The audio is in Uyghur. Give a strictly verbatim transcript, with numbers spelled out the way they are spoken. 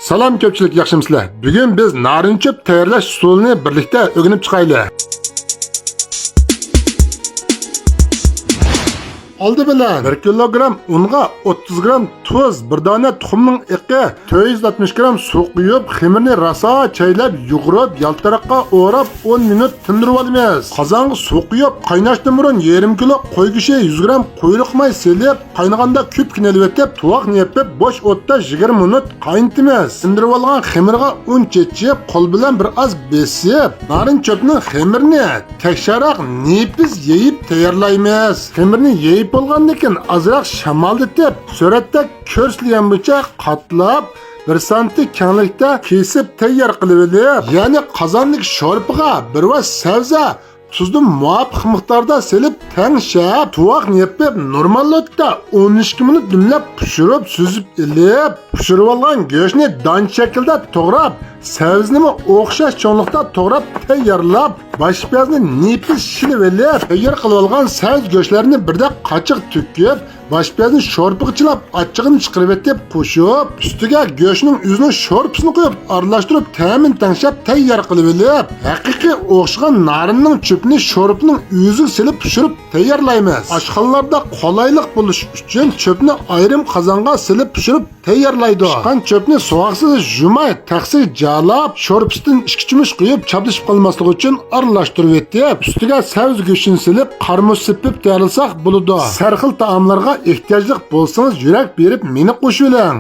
سالام كۆپچىلىك، ياخشىمۇسىلەر؟ بۈگۈن بىز نارىن چۆپ تەييارلاش ئۇسۇلىنى بىرلىكتە ئۆگىنىپ چىقايلى. ئالدى بىلەن بىر كىلوگرام ئۇنغا ئوتتۇز گرام تۇز، بىر دانە تۇخۇمنىڭ ئېقى، تۆت يۈز ئاتمىش گرام سۇ قۇيۇپ، خېمىرنى راسا چايلاپ، يۇغۇرۇپ، يالتىراققا ئوراپ، ئون مىنۇت تىندۇرۇۋالىمىز. قازانغا سۇ قۇيۇپ، قايناشتىن بۇرۇن يېرىم كىلو قوي گۆشى، يۈز گرام قۇيرۇق ماي سېلىپ، قاينىغاندا كۆپۈككە ئېلىۋېتىپ، تۇۋاقنى يېپىپ، بوش ئوتتا يىگىرمە مىنۇت قاينىتىمىز. تىندۇرۇۋالغان خېمىرغا ئۇن چېچىپ، قول بىلەن بىر ئاز بېسىپ، نارىن چۆپنىڭ خېمىرىنى تەكشەرراق نېپىز يېيىپ تەييارلايمىز. خېمىرنى يېيىپ بولغاندىن كېيىن ئازراق شامالدىتىپ، سۈرەتتە كۆرسىتىلگەن بويىچە قاتلاپ، بىر سانتى كەڭلىكتە كېسىپ تەييار قىلىۋېلىپ، يەنى قازاندىكى شورپىغا بىر ۋاز سەۋزە، تۇزنى مۇۋاپىق مىقداردا سېلىپ تەڭشەپ، تۇۋاقنى يېپىپ، نورمال ئوتتا ئون ئىككى مىنۇت دۈملەپ پىشۇرۇپ، سۈزۈپ ئېلىپ، پىشۇرۇۋالغان گۆشنى دان شەكلىدە توغراپ، سەۋزىنىمۇ ئوخشاش چوڭلۇقتا توغراپ تەييارلاپ، باش پىيازنى نېپىز شىلىۋېلىپ، تەييار قىلىۋالغان سەۋزە گۆشلەرنى بىردەك قاچىغا تۆكۈپ، باش پىيازنى شورپىغا چىلاپ، ئاچچىقىنى چىقىرىۋېتىپ قوشۇپ، ئۈستىگە گۆشنىڭ ئۆزىنىڭ شورپىسىنى قۇيۇپ، ئارىلاشتۇرۇپ، تەمىنى تەڭشەپ تەييار قىلىۋېلىپ، ھەقىقىي ئوخشىغان نارىننىڭ چۆپىنى شورپىنىڭ ئۆزىگە سېلىپ پىشۇرۇپ تەييارلايمىز. ئاشخانىلاردا قولايلىق بولۇش ئۈچۈن چۆپنى ئايرىم قازانغا سېلىپ پىشۇرۇپ تەييارلايدۇ. پىشقان چۆپنى سوغۇقسىز يۇماي، تەخسىگە جالاپ، شورپىسىدىن ئىككى چومۇچ قۇيۇپ، چاپلىشىپ قالماسلىقى ئۈچۈن ئارىلاشتۇرۇۋېتىپ، ئۈستىگە سەۋزە گۆشىنى سېلىپ، قارىمۇچ سېپىپ تەييارلىساق بولىدۇ. سەرخىل تائاملارغا ئېھتىياجلىق بولسىڭىز، يۈرەك بېرىپ مېنى قوشۇۋېلىڭ.